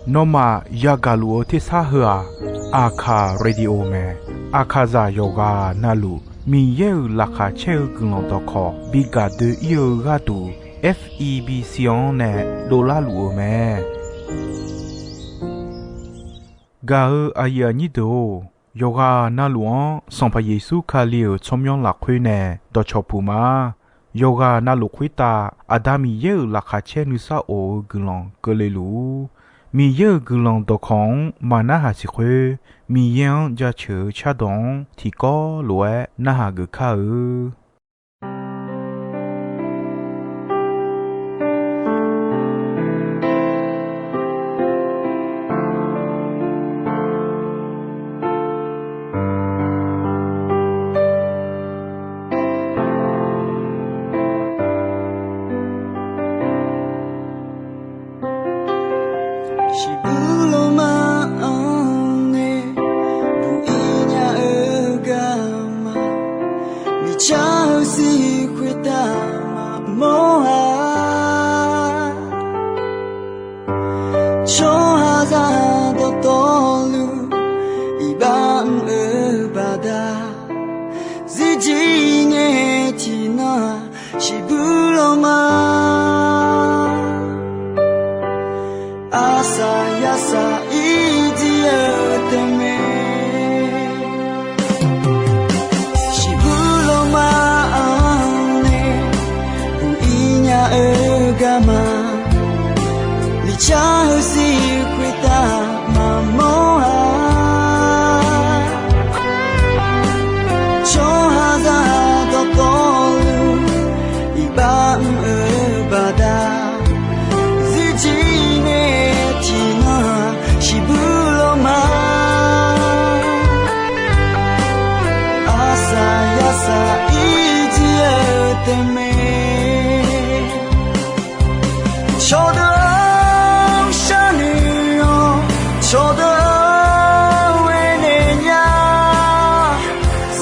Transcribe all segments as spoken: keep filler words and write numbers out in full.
Nawmaf yagaq luf-eu tersar heu-aq, Aqkaq radio mae. Aqkaqzaq yawqghaq navluf Miqyaer-euq laqkhaq caer-eu guiqlanq dawqkawq bi gaq doe-ir-eu gharduq, F E B C-anr nae dovlar luf-eu mae. Gaq-eu aqyuif aqnyir deuq-or, yawqghaq navluf-anr Sanqpaq Yeqsur Kali-euq tsawrmyanr lafkhoer nae dawqcawq puq ma. Yawqghaq navluf khoertav Aqda Miqyaer-euq laqkhaq caer nuisar of-eu guiqlanq keuvle luf-ur. Miqyaer-euq guiqlanq dawqkawq-anr maq narhaq siq khoer, Miqyaer-anr jaceuq-eu cardawq-anr tiqkawv lof-aer narhaq geuf kar-eu. Shiqbuq lawma-anr nae buq-ir nya-eu garma, miqcar-eu sir khoertav maqmawr-a. Tsawrhaqzaq dawqtawvluf iqbax mr-eu baqda, zirjir ngae tiqnan-aq, shiqbuq lawma arsaq yarsaq irjir-eu tae mae. Shiqbuq lawma-anr nae buq-ir nya-eu garma, miqcar-eu sir khoertav maqmawr-a. Tsawrhaqzaq dawqtawvluf iqbax mr-eu baqda, zirjir ngae tiqnan-aq, shiqbuq lawma arsaq yarsaq irjir-eu tae mae. Cawqdeuq-anr sharnoeq-awr, cawqdeuq-anr aernaeq nya,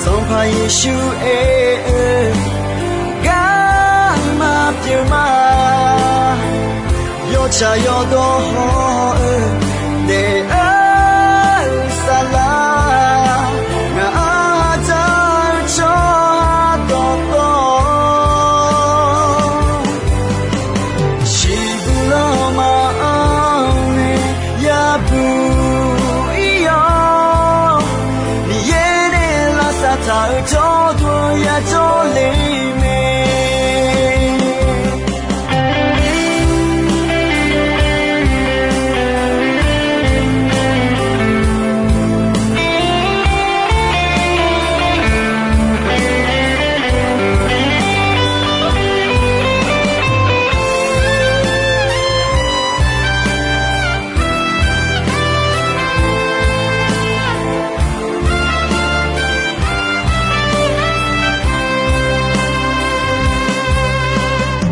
Sanqpaq Yeqsur aer-eu garma pyeuf ma. Yawtsaq yawdawr haw-eu daef-eu saflar, ngaq-anr dzaq-eu tsawrhaq dawqtawv, shiqbuq lawma-anr nae yabuq ir-awr, Miqyaer nae lavsav taq-eu jawrduq yajawr le mae.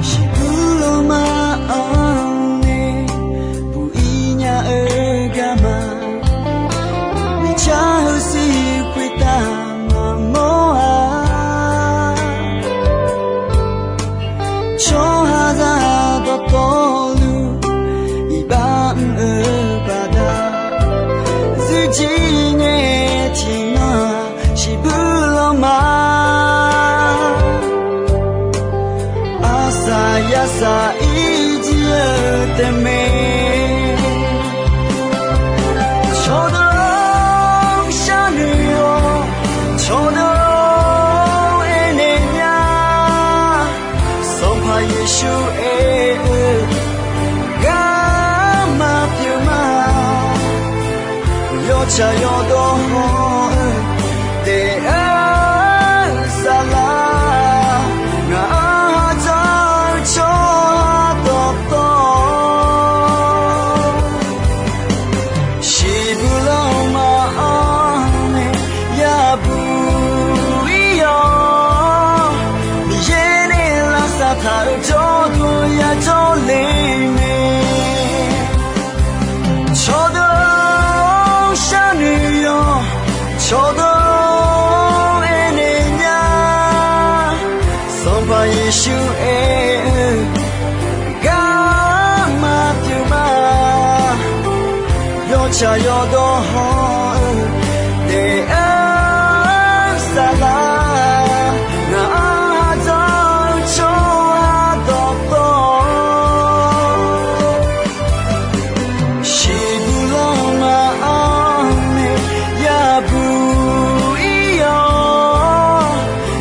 Shiqbuq lawma-anr nae buq-ir nya-eu garma, miqcar-eu sir khoertav maqmawr-a. Tsawrhaqzaq dawqtawvluf iqbax mr-eu baqda, zirjir ngae tiqnan-aq, shiqbuq lawma arsaq yarsaq irjir-eu tae mae. Cawqdeuq-anr sharnoeq-awr, cawqdeuq-anr aernaeq nya, Sanqpaq Yeqsur aer-eu garma pyeuf ma. Yawtsaq yawdawr haw-eu daef-eu saflar, ngaq-anr dzaq-eu tsawrhaq dawqtawv, shiqbuq lawma-anr nae yabuq ir-awr, Miqyaer nae lavsav taq-eu jawrduq yajawr le mae. Cawqdeuq-anr sharnoeq-awr, Tsaq yawdawr hawr-eu daef-aer saflar, ngaq-anr ardawr-eu tsawrhaq dawqtawvluf, shiqbuq lanma-anr nae yabuq ir-awr,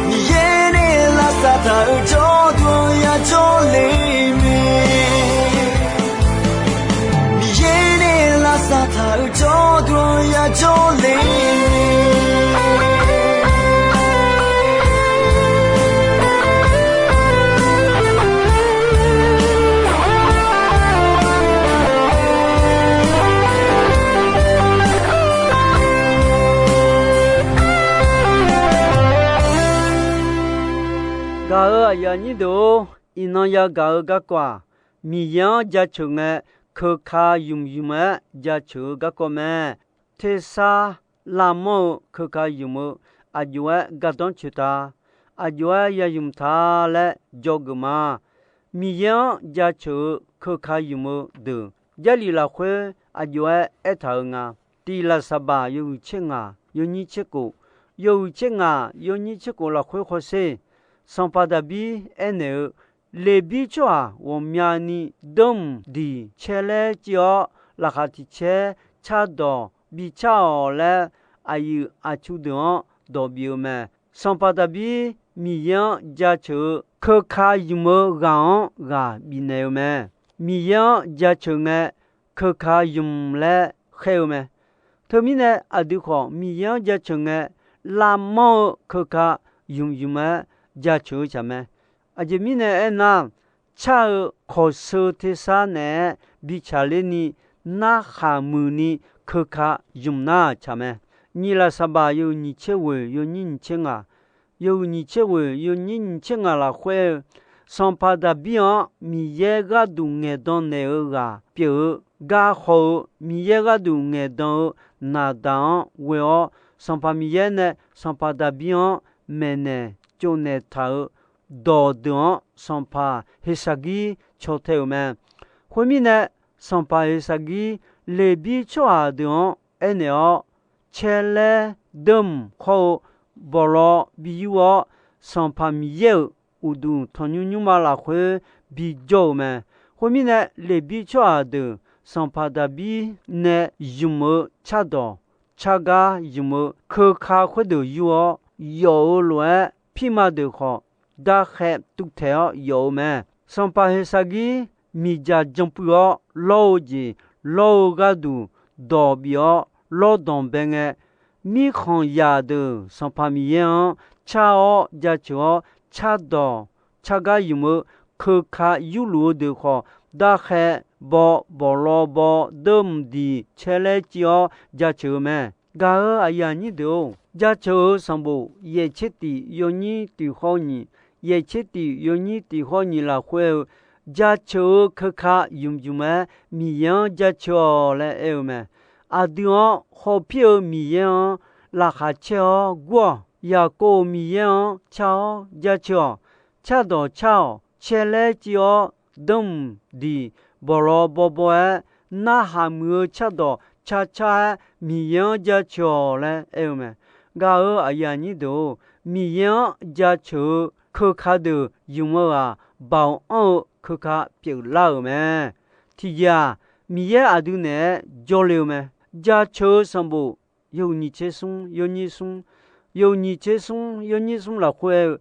Miqyaer nae lavsav taq-euq jawrduq-anr yajawr le mae. Miqyaer nae lavsav taq-euq jawrduq-anr yajawr le mae. Gaq-euq aqyuif aqnyir deuq-or, iqnan yagaq-eu garkawv-aq, Miqyaer-anr jaceuq ngae, keuka ymq ymq-aer jaceuq-eu garkawv mae. Tersar lavmanr-eu keuka ymq-eu aqjox-aer gardanr coeq ta, aqjox-aer yaymq ta laer dzawgeuf ma. Miqyaer-anr jaceuq-eu keuka ymq-eu deuq, Jarlif lafkhoer aqjox-aer aertaq-eu nga. Tiq Laqsaqbaq yawhuiq tser ngaq yawnyir tser khof, yawhuiq tser ngaq yawnyir tser khof lafkhoer hawsher, Sanqpaq Daqbir aernaeq-eu, Leqbir tsawrhaq ghawqmyani dawrmq diq caer laer civ-awr, laqkhaq tiqcaer cardawq bicar-awq laer, aqyuif aqtsu deuq-anr dawq bif-eu mae. Sanqpaq Daqbir Miqyaer-anr jaceuq-eu keuka ymq-eu ghaq-anr ghaq bifnaeq-eu mae. Miqyaer-anr jaceuq ngae, keuka ymq laer khaer-eu mae. Teumirnae aqdui khawf Miqyaer-anr jaceuq ngae, lavmanr-eu keuka ymq ymq-aer jaceuq-eu tsaq mae. Aqjeq mirnae aernar, car-eu kawqsheu tersar naeq-aer bicaq lerni, narhaq muiqni keuka ymq nar tsaq mae. Nyiq Laqsaqbaq yawhuiq nyiq tser ghoeq yawnyir nyiq tser ngaq, yawhuiq nyiq tser ghoeq yawnyir nyiq tser ngaq lafkhoer-eu, Sanqpaq Daqbir-anr Miqyaer gharduq ngaeqdan naeq-eu ghaq pyeuf-eu, garhaw-eu Miqyaer gharduq ngaeqdan-eu naqdaq-anr ghoe-awr, Sanqpaq Miqyaer nae Sanqpaq Daqbir-anr maeqnaeq tsovnaeq taq-eu dawqdeuq-anr Sanqpaq Heqsaqgir caw tae-euq mae. Khoermirnae, Sanqpaq Heqsaqgir Leqbir tsawrhaq deuq-anr aernaeq-awr, caer laer dawrmq khawr-eu bawqlaw bi yur-awr, Sanqpaq Miqyaer-euq uqduq tanqnymr nymrma lafkhoer bijawr-euq mae. Khoermirnae, Leqbir tsawrhaq deuq Sanqpaq Daqbir nae ymq-eu cardawq cargar ymq-eu keuka khoerdeuq yur-awr, yawf-eu lof-aer pirma deuq khawf, darkhaev tuvtaeq-awr yawf-eu mae. Sanqpaq Heqsaqgir miqdzaq janpuiv-awr lawr-eu jeq lawr-eu gharduq dawq bif-awr lawrdanq bae ngae, mirkhanqzaq deuq Sanqpaq Miqyaer-anr car-awr jaceuq-awr, cardawq cargar ymq-eu keuka yurluf-eu deuq khawf, darkhaev baw, bawqlaw baw, dawrmq diq caer laer civ-awr jaceuq-eu mae. Gaq-euq aqyuif aqnyir deuq-or, jaceuq-eu sanqbof yaeq tser tiq yawnyir tiq hawr nyiq, yaeq tser tiq yawnyir tiq hawr nyiq lafkhoer-eu, jaceuq-eu keuka ymq ymq-aer Miqyaer-anr jaceuq-awq laer aer-eu mae. Aqdui-anr hawpir-eu Miqyaer-anr laqkhaq caer-awr gur-awq. Yaqkov-euq Miqyaer-anr car-awr jaceuq-awq. Cardawq car-awq. Caer laer civ-awr, dawrmq diq bawqlaw bawbaw-aer, narhaq muiq-eu cardawq carcar-aer Miqyaer-anr jaceuq-awq laer aer-eu mae. Gaq-euq aqyuif aqnyir deuq-or, Miqyaer-anr jaceuq-eu keuka deuq ymq-eu ghaq, baoq anr-eu keuka pyeuflar-euq mae. Tiqjeq-aq, Miqyaer aqdui naeq-aer jawrle-eu mae. Jaceuq-eu sanqbof yawhuiq nyiq tser smr yawnyir smr, yawhuiq nyiq tser smr yawnyir smr lafkhoer-eu,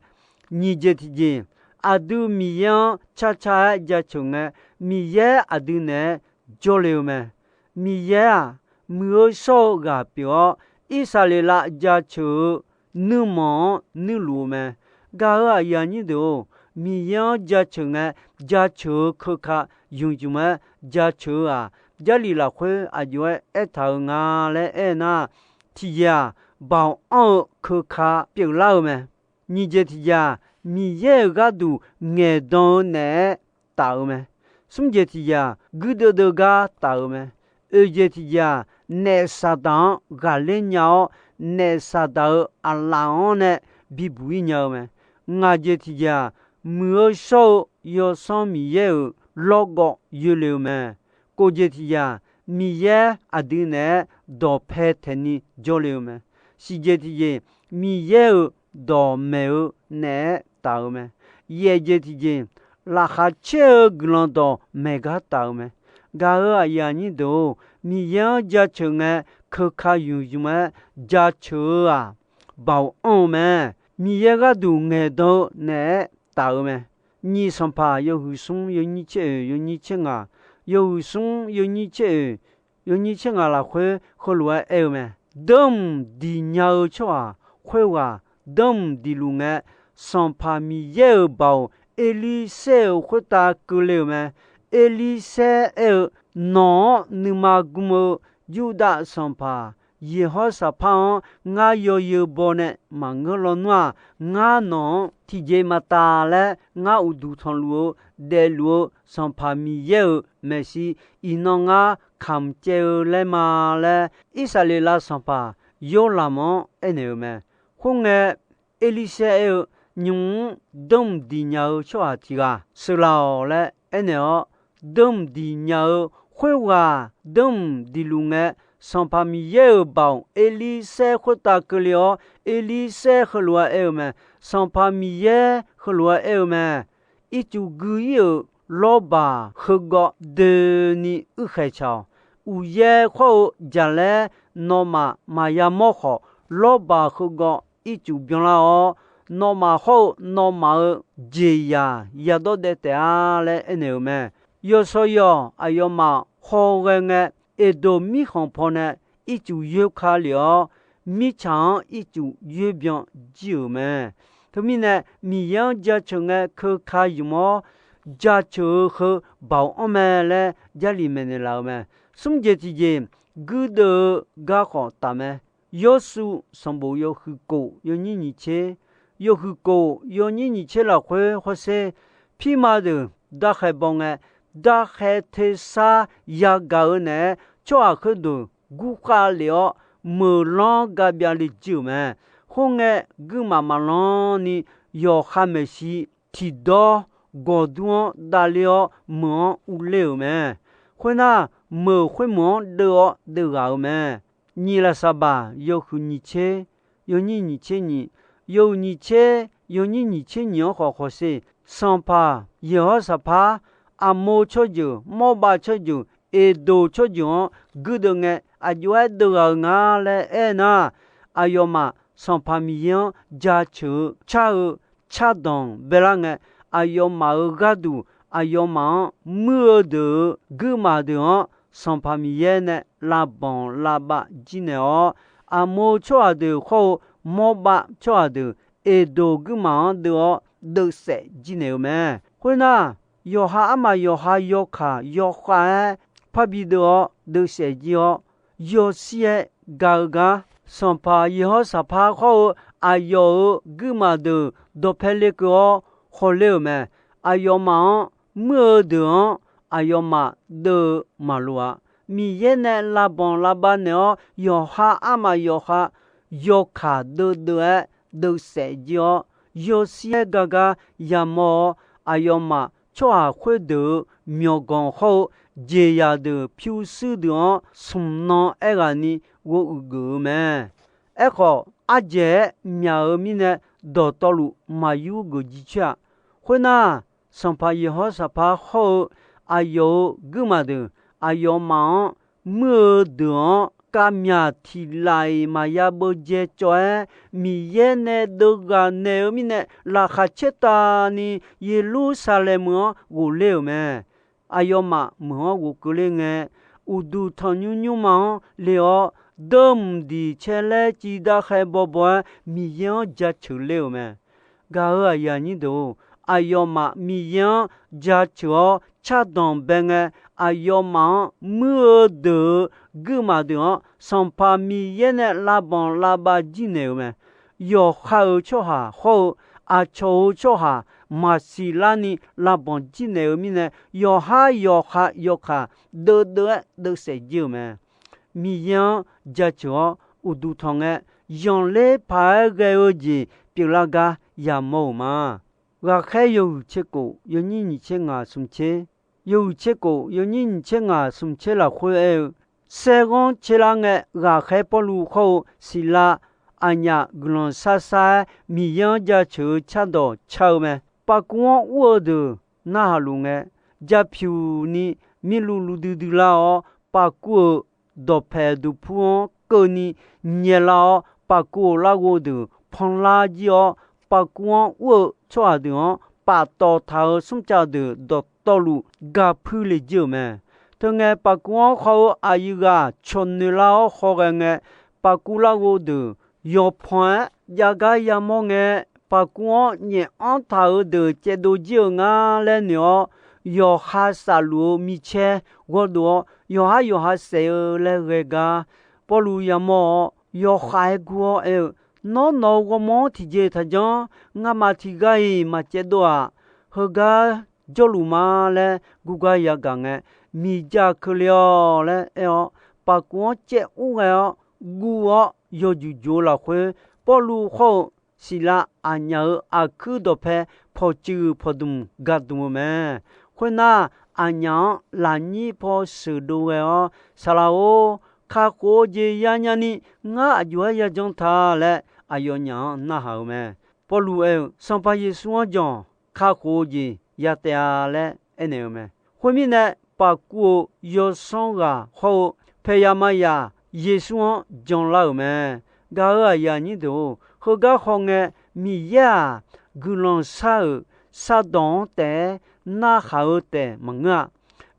nyiq jeq tiqjeq, aqdui Miqyaer-anr carcar-aer jaceuq ngae, Miqyaer aqdui naeq-aer jawrle-eu mae. Miqyaer-aq, muiq-eu shawr-eu ghaq pyeuf-awr, Irsaqleqlav jaceuq-eu nuirmanq-anr nuirluf-eu mae. Gaq-euq aqyuif aqnyir deuq-or, Miqyaer-anr jaceuq ngae, jaceuq-eu keuka ymq ymq-aer jaceuq-eu-aq, Jarlif lafkhoer aqjox-aer aertaq-euq nga laer aernar, tiqjeq-aq, baoq anr-eu keuka pyeuflar-eu mae. Nyiq jeq tiqjeq-aq, Miqyaer-euq gharduq ngaeqdan-eu naeq-aer taf-eu mae. Smr jeq tiqjeq-aq, guirdeuv deuv gar taf-eu mae. Oeq jeq tiqjeq-aq, naef Saqdaq-anr ghaqler nya-awr, naef Saqdaq-euq aqlaf-anr nae bibuq-ir nya-eu mae. Ngaq jeq tiqjeq-aq, muiq-eu shawr-eu Yawsanr Miqyaer-euq lawrgawv yoerle-eu mae. Kof jeq tiqjeq-aq, Miqyaer aqdui naeq-aer dawqpae taeqni jawrle-eu mae. Siqjeq tiqjeq, Miqyaer-euq dawqmaeq-eu naeq-aer taf-eu mae. Yaefjeq tiqjeq, laqkhaq caer-eu guiqlanq dawqmaeq gar taf-eu mae. Gaq-euq aqyuif aqnyir deuq-or, Miqyaer-anr jaceuq ngae, keuka ymq ymq-aer jaceuq-eu-aq, baoq anr-eu mae. Miqyaer gharduq ngaeqdan-eu naeq-aer taf-eu mae. Nyiq Sanqpaq yawhuiq smr yawnyir tser oeq yawnyir tser ngaq, yawhuiq smr yawnyir tser oeq yawnyir tser ngaq lafkhoer heulof-aer aer-eu mae. Deuq-mq diq nya-eu tsawrhaq khoerghaq deuq-mq diq luf ngae, Sanqpaq Miqyaer-euq baoq Erlirsaer-euq khoertav keuvle-euq mae. Erlirsaer aer-eu, Nawq-anr nuima gm-eu Yurdav sanqpaq Yeqhawr Saqpar-anr ngar yawzeu baw nae maqngeur lawnmr-aq, ngar nawq-anr tiqjeq maqtaf laer ngar uqduq tanqluf-eu daefluf-eu Sanqpaq Miqyaer-euq maeqshi iqnan ngar kamq caev-eu laer ma laer, Irsaqleqlav sanqpaq Yorlamq-anr aernaeq-eu mae. Khoerngae, Erlirsaer aer-eu, Nymq-mr deuq-mq diq nya-eu tsawrhaq tiq ghaq sheuqlaf-awq laer aernaeq-awr, deuq-mq diq nya-eu khoerghaq deuq-mq diq luf ngae, Sanqpaq Miqyaer-euq baoq Erlirsaer khoertav keuvle-awr, Erlirsaer heulof-aer aer-eu mae. Sanqpaq Miqyaer heulof-aer aer-eu mae. Ircuf gui-ir-euq lawrbaq heugawv doeni uirkhaeq tsaq-awq. Uqyaer khawr-eu jaqlaer nawmaf maqya mawr khawf, lawrbaq heugawv ircuf byanlar-awr, nawmaf hawr-eu nawmaf-euq jeqzaq yadawr daev taef-a laer aernaeq-euq mae. Yawshawr yawq aqyawfmaf hawghae ngae, Eqdoq mirkhanq pawnae ircuf yoer ka lef-awr, mirtsaq-anr ircuf yoer byan jir-euq mae. Teumirnae, Miqyaer-anr jaceuq ngae keuka ymq-awr, jaceuq-eu heu baoq anr mae laer Jarlif maeqnaeq laf-eu mae. Smr jeq tiqjeq, guirdeuv-eu garkawv taf mae. Yawrsuv sanqbof yawhuiq kof yawnyir nyiq tser, yawhuiq kof yawnyir nyiq tser lafkhoer hawsher, pirma deuq darkhae baw ngae, darkhae tersar yagaq-eu naeq-aer tsawrhaq khoerdeuq gurkhav lef-awr, meuqlanr gabyav le jir-euq mae. Khoerngae, guirmaf maqlanr ni yawqha maeqshi tiqdawr gawqdur-anr davler-awr, meuq-anr urler-euq mae. Khoernar, meuq khoermeuq-anr deuv-awr deuvghaq-euq mae. Nyiq Lafsaqbaq yawhuiq nyiq tser, yawnyir nyiq tser nyiq, yawhuiq nyiq tser yawnyir nyiq tser nyiq-anr khawf hawsher, Sanqpaq Yeqhawr Saqpar, Aqmov tsawrjeuq, Mawrbav tsawrjeuq, Eqdoq tsawrjeuq-anr guirdeuv ngae, aqjox-aer deuvghaq-eu nga laer aernar, aqyawfmaf Sanqpaq Miqyaer-anr jaceuq-eu car-eu cardanq baelar ngae, aqyawfmaf-euq gharduq aqyawfmaf-anr muir-eu deuq-euq guirmaf deuq-anr Sanqpaq Miqyaer nae lavbanq lavbav jir naeq-awr, Aqmov tsawrhaq deuq hawr-eu Mawrbav tsawrhaq deuq Eqdoq guirmaf-anr deuv-awr deuvsaef jir naeq-eu mae. Khoernar, yawqha armaf yawqha yawkaq yawkhav-aer parbi deuv-awr deuvsaef jir-awr, yawshir-aer ga-eu gar, Sanqpaq Yeqhawr Saqpar hawr-eu aqyawf-euq guirmaf deuq dawqpae lekeuv-awr hawler-euq mae. Aqyawfmaf-anr muir-eu deuq-anr aqyawfmaf deuv-eu maqloq-a. Miqyaer nae lavbanq lavbav naeq-awr, yawqha armaf yawqha yawkaq deuvdeuv-aer deuvsaef jir-awr, yawshir-aer gar gar yamawr-awr, aqyawfmaf tsawrhaq khoerdeuq-euq myawqganq hawr-eu jeqzaq deuq pyurshuir deuq-anr smq nan aerghaqni ghovuiq geuf-eu mae. Aerkhawf, ardzaeq-aer myaq-eu mirnae dawqtawvluf maqyur geuf jircoer-a. Khoernar, Sanqpaq Yeqhawr Saqpar hawr-eu aqyawf-euq guirmaf deuq aqyawfmaf-anr muir-eu deuq-anr kavmyaq tiq laf-iq maqya beuvdzae cawv-aer, Miqyaer nae deuvghaq naeq-eu mirnae laqkhaq caertavni Yeqlursaqlaeq meuq-anr ghofler-euq mae. Aqyawfmaf meuq-anr ghofkeuvler ngae, uqduq tanqnymr nymrma-anr le-awr, deuvmq diq caer laer civ darkhae bawbaw-aer Miqyaer-anr jaceuq ler-euq mae. Gaq-euq aqyuif aqnyir deuq-or, aqyawfmaf Miqyaer-anr jaceuq-awr cardanq bae ngae, aqyawfmaf-anr muir-eu deuq-euq guirmaf deuq-anr Sanqpaq Miqyaer nae lavbanq lavbav jir naeq-euq mae. Yawqha-euq tsawrhaq hawr-eu aqcawq-euq tsawrhaq maqsiq larni lavbanq jir naeq-eu mirnae, yawqhar yawqha yawkaq deuvdeuv-aer deuvsaef jir-euq mae. Miqyaer-anr jaceuq-awr uqduq tanq ngae, zanqler paq-aer ghae-eu jeq pyeuflar gar yamawr-euq ma. Ghaqkhaer yawhuiq tser kof yawnyir nyiq tser ngaq smq tser, yawhuiq tser kof, yawnyir nyiq tser ngaq smq tser lafkhoer aer-eu, saerghanr tserlar ngae, ghaqkhaer Pawrluv khawr-eu Siqlav aqnyaf guiqlanq shar shar-aer Miqyaer-anr jaceuq-eu cardawq car-eu mae. Pavkuv-anr ur-eu deuq narhaq luf ngae, japyuq ni mirluv luv duidui lar-awr, pavkuv-euq dawqpaeq duqpur-anr keuvni nyaelar-awr, pavkuv-euq larghov deuq panlar jir-awr, pavkuv-anr ur-eu tsawrhaq deuq-anr paftawf taq-euq smrcav deuq dawqtawvluf gapui le jir-euq mae. Teungae, pavkuv-anr haw-eu aqyuif ghaq cawq noeq lar-awr hawghae ngae, pavkuv larghov deuq yawpan-aer jav gar yamawr ngae, pavkuv-anr nyaef anr taq-euq deuq caevdov jir-eu ngar laer noeq-awr, yawqha safluf-eu micaer ghawrdov-awr, yawqhar yawqha saef-eu laer ghae gar, Pawrluv yamawr-awr, yawkhav-aer gur-awr aer-eu, Nawr, nawq-euq ghawrmawr-anr tiqjeq taqjanr. Ngamaf tiqghaq-iq maqcaevdov-aq. Heugar jawrluf ma laer gurgar yagaq ngae, miqjaq keuvle-awq laer aer-awr, pavkuv-anr caev ur ghae-awr guv-awr yawjuq juq-eu lafkhoer, Pawrluv khawr-eu Siqlav aqnyaf-euq aqkuir dawqpae pawqtsuif pawqdmq gaqdmq-eu mae. Khoernar, aqnyaf-anr lafnyir paw sheuqdov ghae-awr, Saqlaq-or, kakhof-eu jeq yanya ni ngar aqjox-aer yajan ta laer aqyawfnyaf-anr narhaq-eu mae. Pawrluv aer-eu, Sanqpaq Yeqsur-anr janq, kakhof-eu jeq ya taef-a laer aernaeq-eu mae. Khoermirnae, pavkuv-eu yawsanr ghaq hawr-eu paeqyaq maqyaq Yeqsur-anr janlar-euq mae. Gaq-euq aqyuif aqnyir deuq-or, heugar hawngae, Miqyaer-aq, guiqlanq shar-euq shardawq-anr taef-aer narhaq-eu taef maqngeur-a.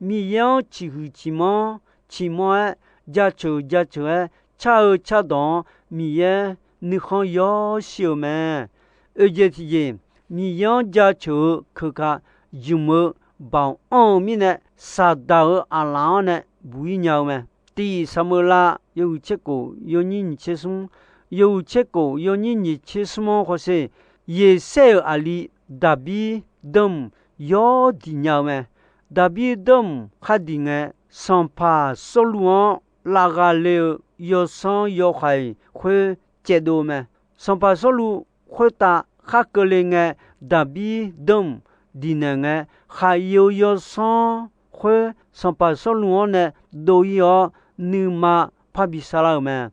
Miqyaer-anr ciqhuiq ciqmanr, ciqmanr-aer, jaceuq jaceuq-aer car-eu cardawq-anr Miqyaer nuikhanr yawshir-eu mae. Oeqjeq tiqjeq, Miqyaer-anr jaceuq-eu keuka jmq-eu baoq anr-eu mirnae, Saqdaq-euq aqlaf-anr nae buq-ir nya-eu mae. Tiq Saqmeuqlav yawhuiq tser kof yawnyir nyiq tser smr, yawhuiq tser kof yawnyir nyiq tser smr-anr hawsher, Yeqsaer-euq aqli Daqbir dawrmq yawr diq nya-eu mae. Daqbir dawrmq khar diq ngae, sanqpaq Sawrluv-anr lavgha le-eu yawsanr yawhaiq khoer caevdov-eu mae. Sanqpaq Sawrluv khoertav khar keuvle ngae, Daqbir dawrmq diqnaeq ngae, khaqyeu yawsanr khoer sanqpaq Sawrluv-anr nae dov-ir-awr, nuima parbi sharlar-euq mae.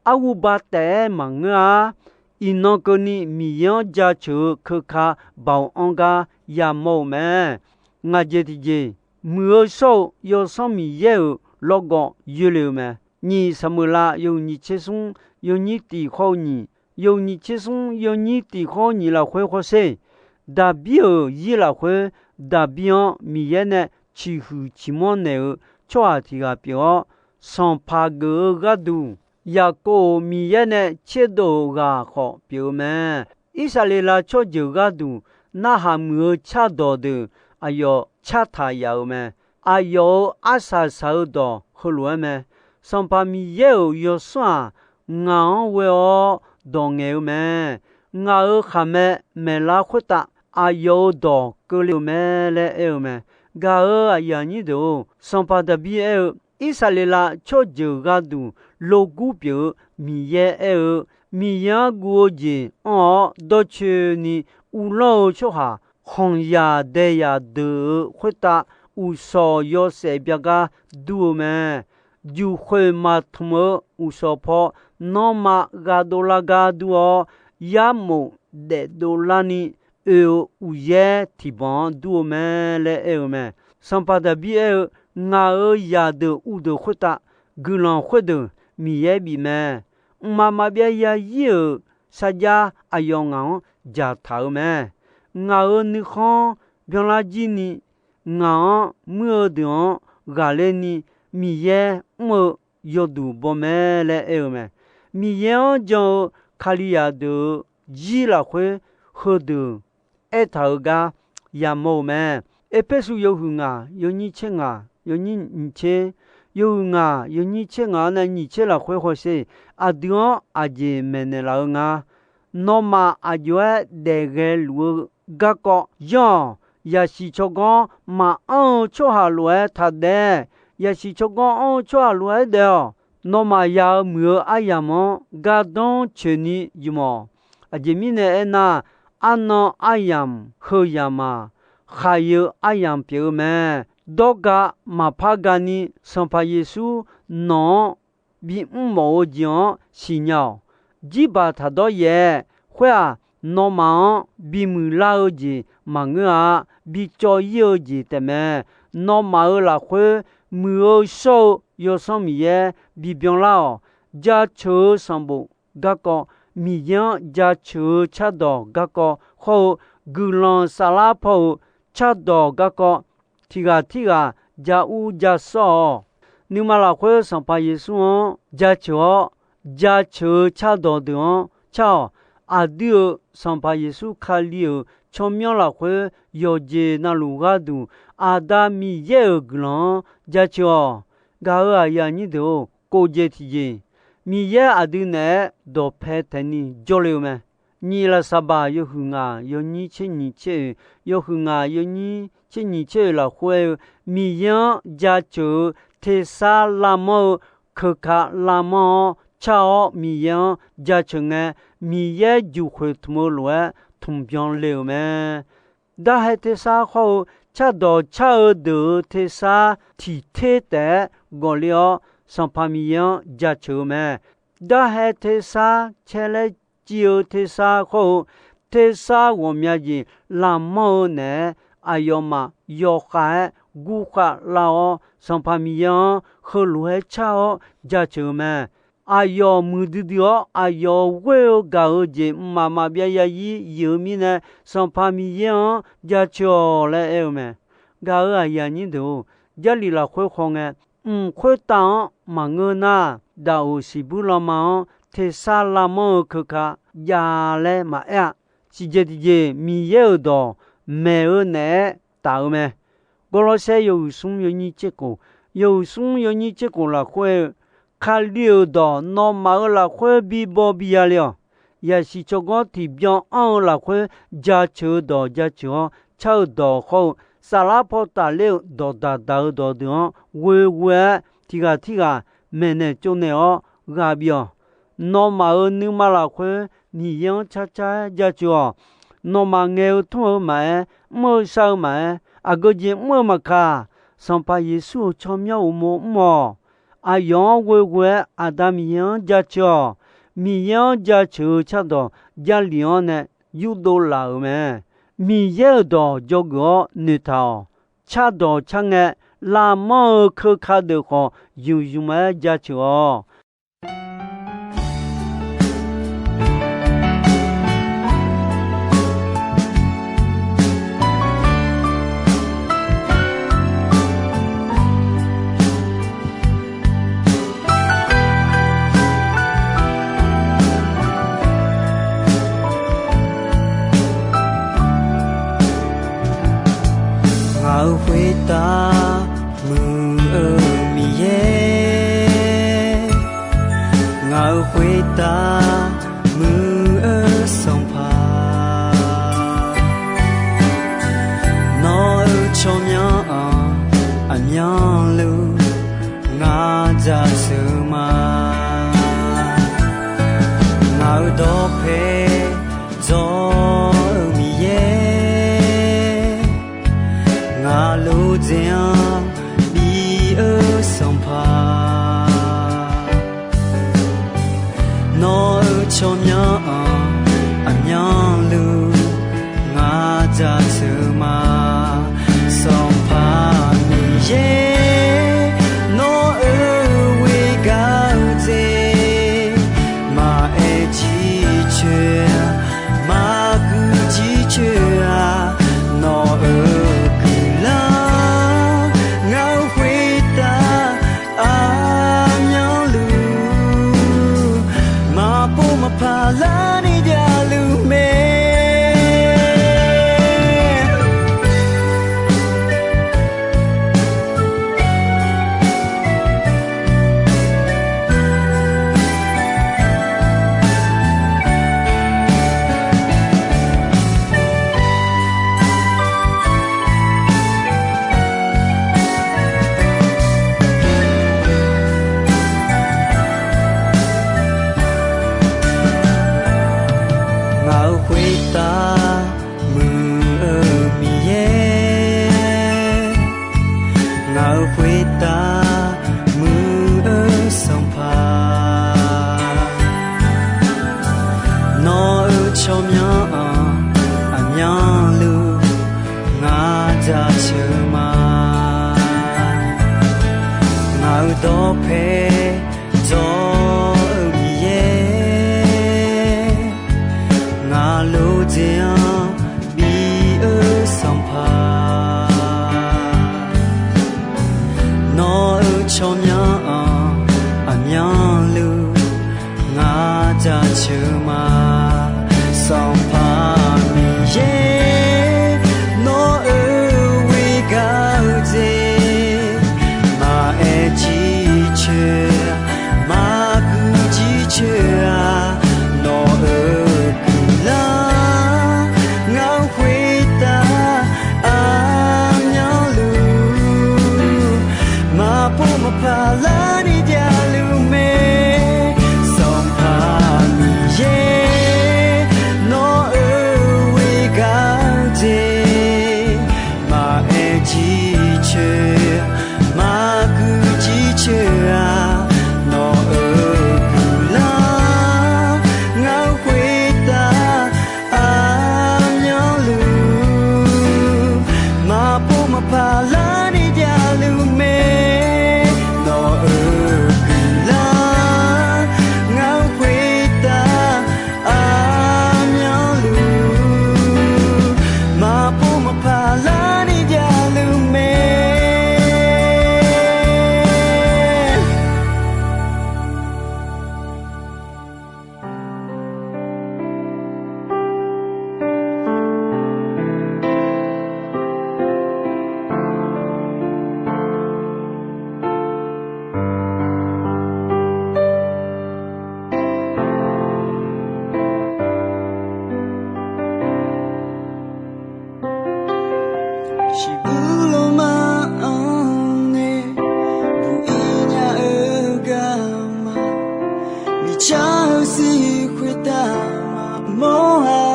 Arhuba taef-aer maqngeur-a. Iqnan keuvni Miqyaer-anr jaceuq-eu keuka baoq anr gar yamawr-eu mae. Ngaq jeq tiqjeq, muiq-eu shawr-eu Yawsanr Miqyaer-euq lawrgawv yoerle-eu mae. Nyiq Saqmeuqlav yawhuiq nyiq tser smr yawnyir tiq hawr-eu nyiq, yawhuiq nyiq tser smr yawnyir tiq hawr-eu nyiq lafkhoer hawsher, Daqbir-euq zir lafkhoer, Daqbir-anr Miqyaer nae ciqhuiq ciqmanr naeq-eu tsawrhaq tiq ghaq pyeuf-awr, sanqpaq geuf-eu gharduq, Yaqkov-euq Miqyaer nae tserdov-euq ghaq khawf pyeuf-eu mae. Irsaqleqlav tsawrjeuq gharduq narhaq muiq-eu cardawq deuq aqyawf cartaq yaf-euq mae. Aqyawf-euq arsaq saq-eu dawq heulof-aer mae. Sanqpaq Miqyaer-euq Yawsanr-aq, ngaq-anr ghoe-awr dawq ngaeq-eu mae. Ngaq-euq khaqmae maeqlar khoertav aqyawf-euq dawq keuvle-euq mae laer aer-eu mae. Gaq-euq aqyuif aqnyir deuq-or, sanqpaq Daqbir aer-eu, Irsaqleqlav tsawrjeuq gharduq logur pyeuf-eu Miqyaer aer-eu, Miqyaer-anr guv-eu jeq anr-awr dawrcoeni uvlanr-eu tsawrhaq khanqzaq daeyaq deuq-eu khoertav, uqshawq yawshaef byagar dur-eu mae. Juqkhoeq maqtmq-eu uqshawq paw nanrma ghaq dovlar gar dur-awr, yarmof daef dovlarni oe-eu uqyaer tiqbanq-anr dur-eu mae laer aer-eu mae. Sanqpaq Daqbir aer-eu, Ngaq-euq zaqdeuq uvdeuq khoertav guiqlanq khoerdeuq Miqyaer bif mae. Mqmaq maqbyav yazir-euq sarjax aqyawf ngaq-anr dzaqtaq-euq mae. Ngaq-euq nuikhanr byanlar jir ni, ngaq-anr muir-eu deuq-anr ghaqler ni Miqyaer mr-eu yawduq baw mae laer aer-eu mae. Miqyaer-anr jan-eu Kalizaq deuq-euq jir lafkhoer heudeuq aertaq-euq gar yamawr-eu mae. Erpersu yawhuiq ngaq yawnyir tser ngaq yawnyir nyiq tser, yawhuiq ngaq yawnyir tser ngaq-anr nae nyiq tser lafkhoer hawsher, aqdui-anr aqjeq maeqnaeq laf-eu nga. Nawmaf aqjox-aer daef ghae luf-eu garkawv yanr-awq. Yaqsiq tsawrganr maqanr-eu tsawrhaq lof-aer taq daef. Yaqsiq tsawrganr anr-eu tsawrhaq lof-aer daef-awq. Nawmaf ya-eu muiq-eu aryamq-anr gardanr coeqni ymq-awq. Aqjeq mirnae aernar, arnan aryamq heu yamq-aq, khaqyeu aryamq pyeuf-eu mae. dawrga maqpar gani Sanqpaq Yeqsur nawq-anr bimr mawf-eu jeq-anr siqnya-awq. Jirbaq taqdawr yaef-aer, khoer-aq, nawmaf-anr bimuiq lar-eu jeq maqngeur-a. Bicawv ir-eu jeq taefmae. Nawmaf-euq lafkhoer muiq-eu shawr-eu Yawsanr Miqyaer bibyan lar-awq. Jaceuq-eu sanqbof garkawv, Miqyaer-anr jaceuq-eu cardawq garkawv hawr-eu, guiqlanq saflar paw-eu cardawq garkawv, tiq ghaq tirghaq ja ur ja sawr-awq. Nuima lafkhoer Sanqpaq Yeqsur-anr jaceuq-awr, jaceuq-eu cardawq deuq-anr car-awq. Aqdui-euq Sanqpaq Yeqsur Kali-euq tsawrmyanr lafkhoer yawqjeq navluf gharduq, Aqda Miqyaer-euq guiqlanq-anr jaceuq-awq. Gaq-euq aqyuif aqnyir deuq-or, kov jeq tiqjeq, Miqyaer aqdui naeq-aer dawqpae taeqni jawrle-eu mae. Nyiq lafsaqbaq yawhuiq ngaq yawnyir tser nyiq tser oeq, yawhuiq ngaq yawnyir tser nyiq tser oeq lafkhoer aer-eu, Miqyaer-anr jaceuq-eu tersar lavmanr-eu keuka lavmanr-awr car-awr Miqyaer-anr jaceuq ngae, Miqyaer juqkhoeq tmq-eu lof-aer tmqbyan le-euq mae. Darhae tersar hawr-eu cardawq car-eu deuq-euq tersar tiq ter taef-aer gawqle-awr, Sanqpaq Miqyaer-anr jaceuq-eu mae. Darhae tersar caer laer civ-eu tersar hawr-eu tersar ghawqmya jeq lavmanr-eu naeq-aer, aqyawfmaf yawkhav-aer gurkhav lav-awr, Sanqpaq Miqyaer-anr heulof-aer car-awr jaceuq-eu mae. Aqyawf muiqdui dui-awr, aqyawf ghoer-eu gaq-eu jeq mqmaq maqbyav yarzir yif-eu mirnae, Sanqpaq Miqyaer-anr jaceuq-awq laer aer-eu mae. Gaq-euq aqyuif aqnyir deuq-or, Jarlif lafkhoer khawngae, mq khoertav-anr maqngeur nar, daqoq siqbuir lanma-anr tersar lavmanr-eu keuka jav laer maqaer-a. Siqjeq tiqjeq Miqyaer-euq dawq maeq-eu naeq-aer taf-eu mae. Gawrlawrsaer yawhuiq smr yawnyir tser khof, yawhuiq smr yawnyir tser khof lafkhoer aer-eu, Kali-euq dawq nawmaf-euq lafkhoer bibaw biya le-awq. Yaqsiq tsawrganr tiqbyan anr-eu lafkhoer jaceuq-eu dawq jaceuq-awr, car-eu dawq hawr-eu, saflar paw tafler-eu dawqdaq daq-eu dawq deuq-anr ghoeghoe-aer tiq ghaq tirghaq maeqnaeq tsovnaeq-awr ghaq bif-awq. Nawmaf-euq nuima lafkhoer Miqyaer-anr carcar-aer jaceuq-awq. Nawmaf ngaeq-eu tmr-eu maqaer, mr-eu shar-eu maqaer, aqgeu jeq mr-eu maqkaq, Sanqpaq Yeqsur-euq tsawrmyanr uqmov mr-awq. Aqyawf-anr ghoeghoe-aer Aqda Miqyaer-anr jaceuq-awq. Miqyaer-anr jaceuq-eu cardawq Jarlif-anr nae yurdov laf-euq mae. Miqyaer-euq dawq dzawgeuf-awr noeqtaq-awq. Cardawq car ngae, lavmanr-eu keuka deuq khawf ymq ymq-aer jaceuq-awq. Ngaq-euq khoertav muiq-eu Miqyaer, ngaq-euq khoertav muiq-eu Sanqpaq, nawq-euq tsawrmyanr-anr aqmyanluf ngar jaceuq ma. Ngaq-euq dawqpae dzawr-eu Miqyaer, ngaq lodzae-anr bi-eu Sanqpaq, nawq-euq tsawrmyanr-anr aqmyanluf ngar jaceuq ma. Sanqpaq Miqyaer, nawq-euq ghoer gar khoertav muiq-eu Sanqpaq, nawq-euq tsawrmyanr-anr aqmyanluf ngar jaceuq ma. Ngaq-euq dawqpae dawq-eu Miqyaer, ngaq lof dzaeq-anr bif-eu Sanqpaq, nawq-euq tsawrmyanr-anr aqmyanluf ngar jaceuq ma. Sanqpaq Miqyaer, nawq-euq ghoer gaq-eu jeq maqaer jircoer, maqguiq jircoer-aq, nawq-euq guiqlanq ngar khoertav aqmyanluf maqpov maqpaq larni javluf mae. Sanqpaq Miqyaer, nawq-euq ghoer gaq-eu jeq maqaer jircoer, maqguiq jircoer-aq, nawq-euq guiqlanq ngar khoertav aqmyanluf maqpov maqpaq larni javluf mae. Nawq-euq guiqlanq ngar khoertav aqmyanluf maqpov maqpaq larni javluf mae. Shiqbuq lawma-anr nae buq-ir nya-eu garma, miqcar-eu zir khoertav maqmawr-a.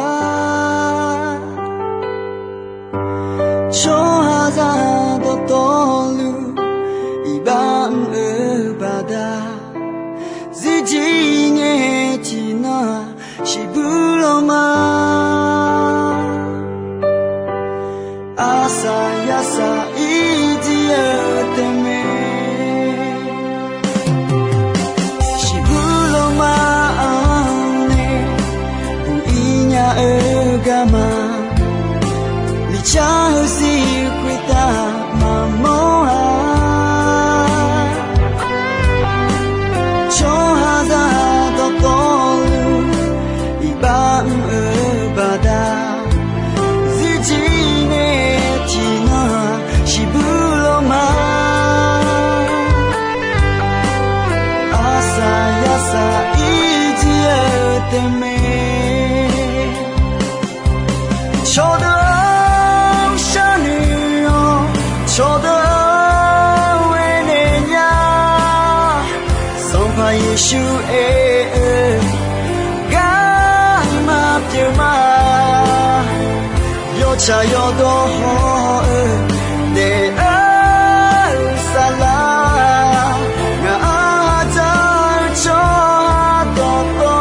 Tsawrhaqzaq dawqtawvluf iqbax mr-eu baqda, zirjir ngae tiqnan-aq shiqbuq lawma. Arsaq yarsaq irjir-eu taef mae. Shiqbuq lawma-anr nae buq-ir nya-eu garma, miqcar-eu zir khoertav maqmawr-a. Tsawrhaqzaq dawqtawvluf iqbax mr-eu baqda, zirjir ngae tiqnan-aq shiqbuq lawma. Arsaq yarsaq irjir-eu taef mae. Cawqdeuq-anr sharnoeq-awr, cawqdeuq-anr aernaeq nya. Sanqpaq Yeqsur aer-eu garma pyeuf ma. Yawtsaq yawdawr haw-eu daef-eu saflar, ngaq-anr hadzaq-eu tsawrhaq dawqtawv,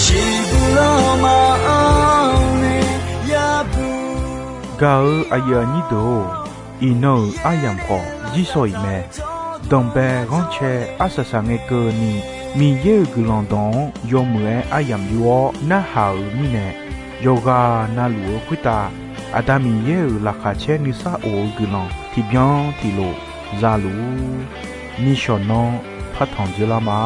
shiqbuq lawma-anr nae yabuq. Gaq-eu aqyuif aqnyir deuq-or, iqnan-euq aryamq khawf jir sawq-iq mae. Danqbae ghanrcae arsaq saq ngae keuvni, Miqyaer-euq guiqlanq dawq-anr yawmuiq-aer aryamq yur-awr narhaq-euq mirnae, yawqghaq navluf-eu khoertav Aqda Miqyaer-euq laqkhaq caer nuisar of-eu guiqlanq tiqbyan tiqlof za luf-ur. Nishawq nanr partanq dzoerlar ma.